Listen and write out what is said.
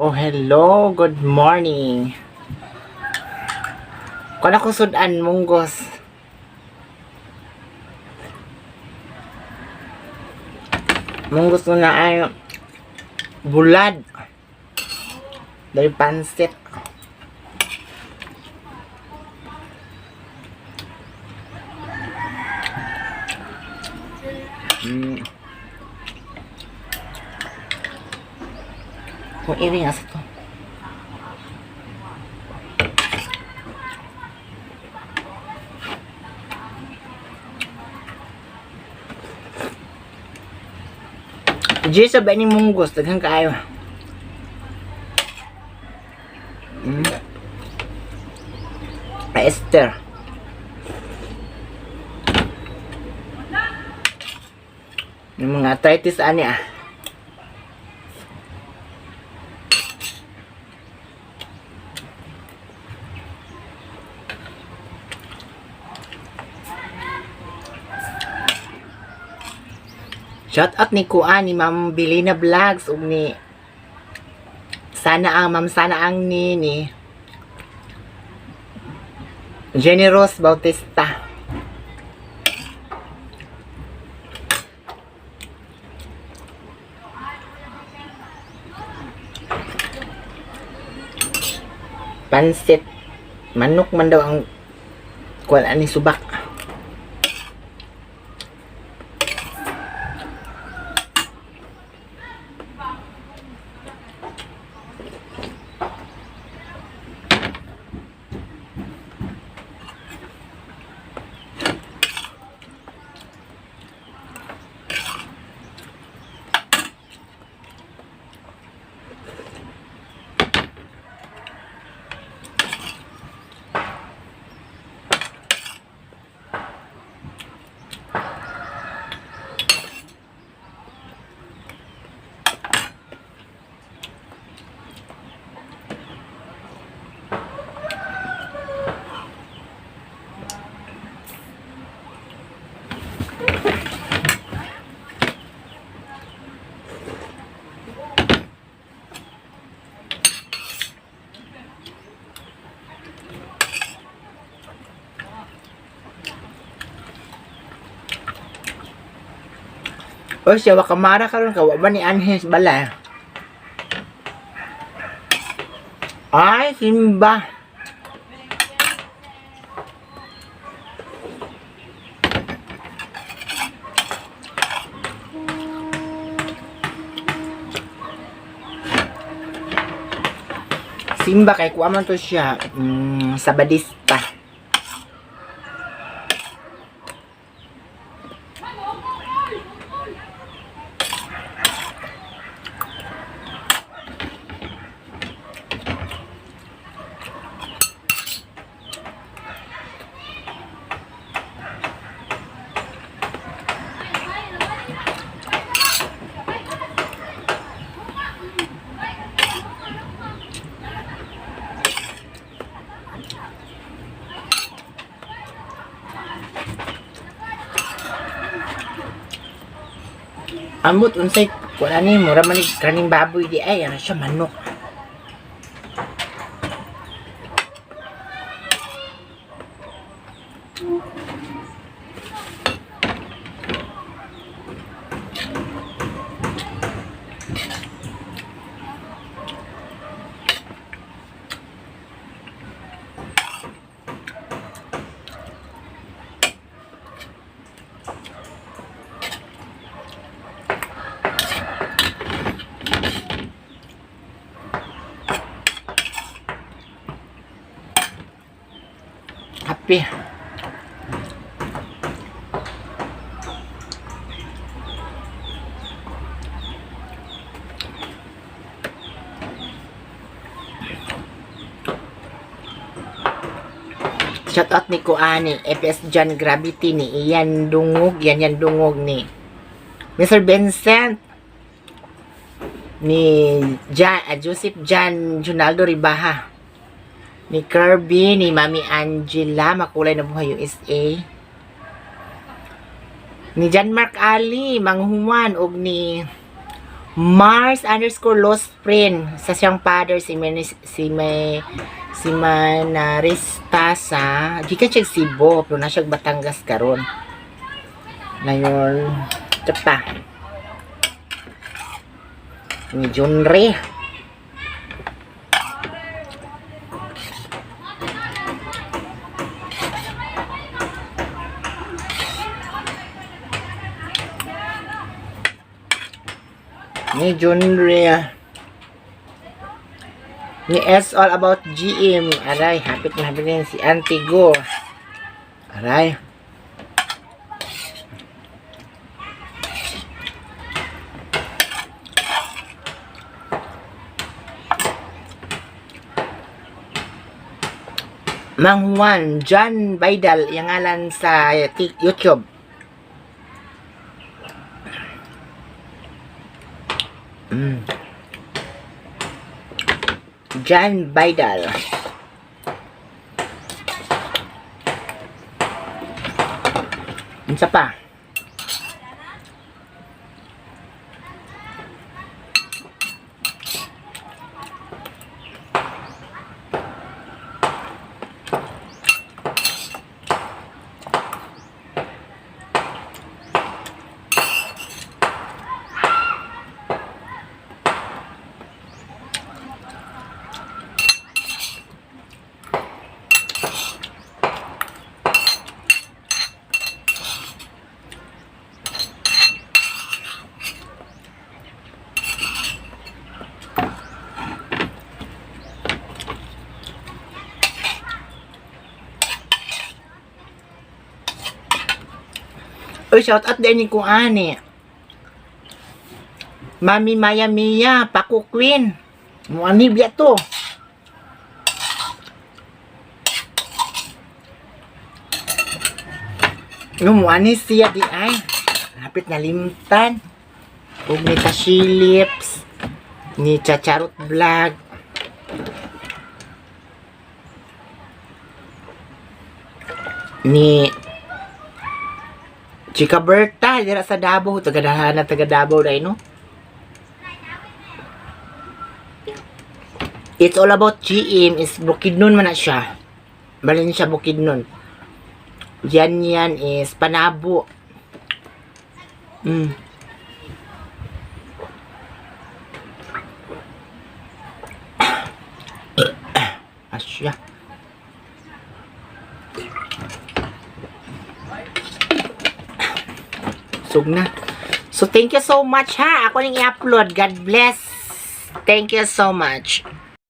Oh, hello. Good morning. Kuan ako sudan, munggos. Munggos na ay bulad. Dari pansit. Kung iri nga sa to. Jay, sa ba ni munggos? Daghang kaayo. Esther. Yung mga arthritis ani ah. Shout out ni Kuan ni Ma'am Belina Vlogs ug ni sana ang Ma'am sana ang ni Generous Bautista. Pansit. Manok man daw ang kuan ani subak. O siya wakamara karon ka wa ba ni Anhes bala. Ay, Simba. Simba kay kuha man to siya sabadista. Amot unsay kuha ni mura man ni kaning baboy di ay ano siya manok. Happy. Shout out ni Kuani, FS John Gravity ni Ian Dungog, yan yan Dungog ni Mr. Vincent ni Jan, Joseph John Junaldo Ribaha ni Kirby, ni Mami Angela, Makulay na Buhay USA, ni John Mark Ali, Mang Juan, og ni Mars_Lost Friend sa siyang father si Menis, si may si Manarista sa gikan siya Cebu pero na siya Batangas karon. Ngayon, ito pa. Ni Junre. Ni Junre. Ni S All About GM. Aray, hapit na hapit na si Antigo. Aray. Mang Juan, John Baidal, yung ngalan sa YouTube. John Baidal. Unsa pa? Uy, shout out din ni Kuan eh. Mami Maya Mia, Paco Queen. Muani biya to. No, muani siya di ay. Lapit na limtan. Ug ni Tashi Lips, ni Chacharot Vlog. Ni Chika Berta, dira sa Davao, taga na taga Davao dai no. It's All About GM is Bukidnon man na siya. Balin siya Bukidnon. Yan yan is Panabo. Asya. Sug na. So, thank you so much ha. Ako ning i-upload. God bless. Thank you so much.